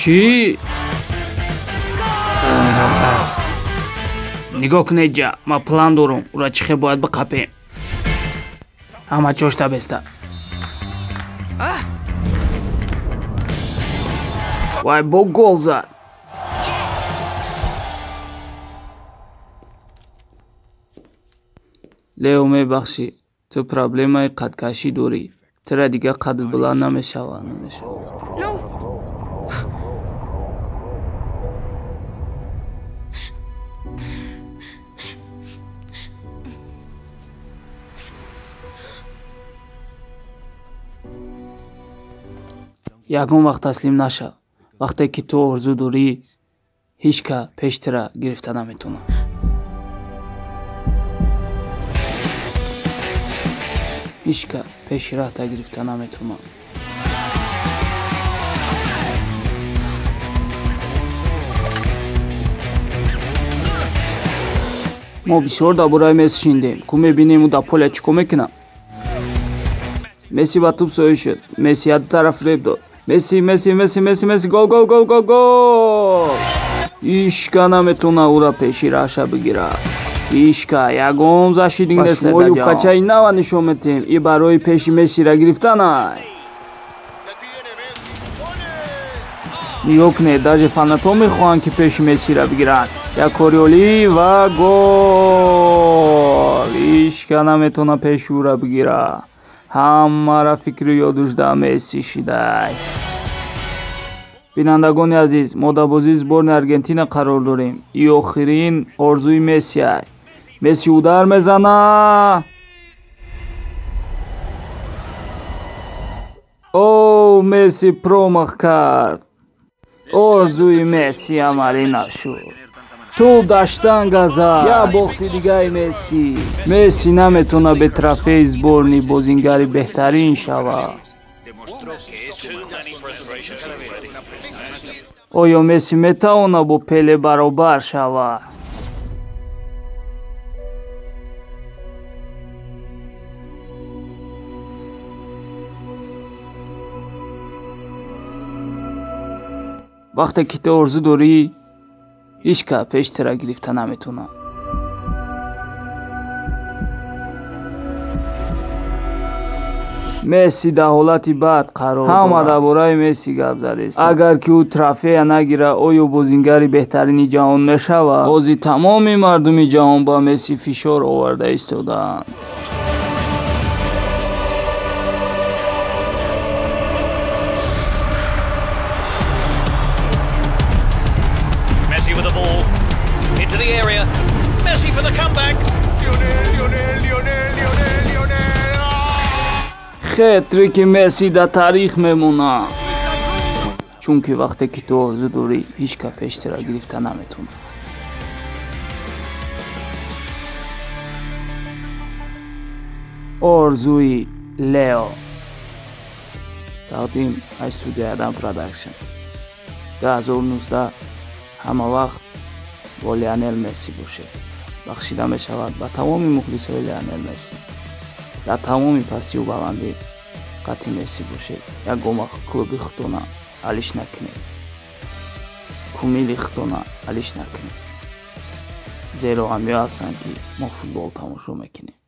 Чӣ? Нигоҳ кунед ҷа, ман план дорум, ура чӣ хел бояд биқапем. Ҳама ҷошта беста. Вай бо гол зад. Лео, мебахшӣ, ту проблемаи қадкашӣ дорӣ. Тура дигар қадат баланд намешавад. Ягон вақт таслим нашав. Вақте ки ту орзу дорӣ, ҳеҷ кас пеши тура гирифта наметавонад. Ҳеҷ кас пеши раҳта гирифта наметавонад. Мо бисёр дар бораи Месси шунидем. Ку мебинем ӯ дар поля чӣ кор мекунад. Месси ба тӯб соҳиб шуд. Месси як ду тараф фиреб дод. Месси, Месси, Месси, Месси, Месси, гол, гол, гол, гол, гол! Ҳеҷ наметавонад ӯра пеши раҳша бигирад. Ҳеҷ ягон защитник нест. Мо юбкачаи нава нишон метиҳем. И барои пеши Мессира гирифтан ай. Нигоҳ кунед, даже фанатҳо мехоҳанд ки пеши Мессира бигиранд. Як кори олӣ ва гол! Ҳеҷ наметавонад пеши ӯра бигирад. Ҳамаро фикру ёдуш дар Месси шидай. Бинандагони азиз, мо дар бозии сборни Аргентина қарор дорем. И охирин орзуи Месси ай. Месси удар мезана. О, Месси промах кард. Орзуи Месси амалӣ нашуд. Тӯб дар штанга зад. Як бохти дигаи Месси. Месси наметавонад бе трофеи сборни бозингари беҳтарин шавад. Оё Месси метавонад бо Пеле баробар шавад? Вақте ки ту орзу дорӣ, ҳеҷ кас пеши тура гирифта наметавонад. Месси дар ҳолати бад қарор дорад. Ҳама дар бораи Месси гап задест. Агар ки ӯ трофея нагирад, оё бозингари беҳтарини ҷаҳон мешавад? Бози тамоми мардуми ҷаҳон ба Месси фишор оварда истодаанд. Хетрики Месси дар таърих мемонад. Чунки вақте ки ту орзу дорӣ, ҳеҷ кас пеши тура гирифта наметавонад. Орзуи Лео. Тақдим аз студияи Адам Продакшн. 2019 ҳама вақт бо Лионел Месси бошед. Бахшида мешавад ба тамоми мухлисои Лионел Месси. Дар тамоми пастию баландӣ қатъи Месси бошед. Ягон вақт клуби худтона алиш накунед. Кумири худтона алиш накунед. Зеро ҳамиё ҳастанд ки мо футбол тамошо мекунем.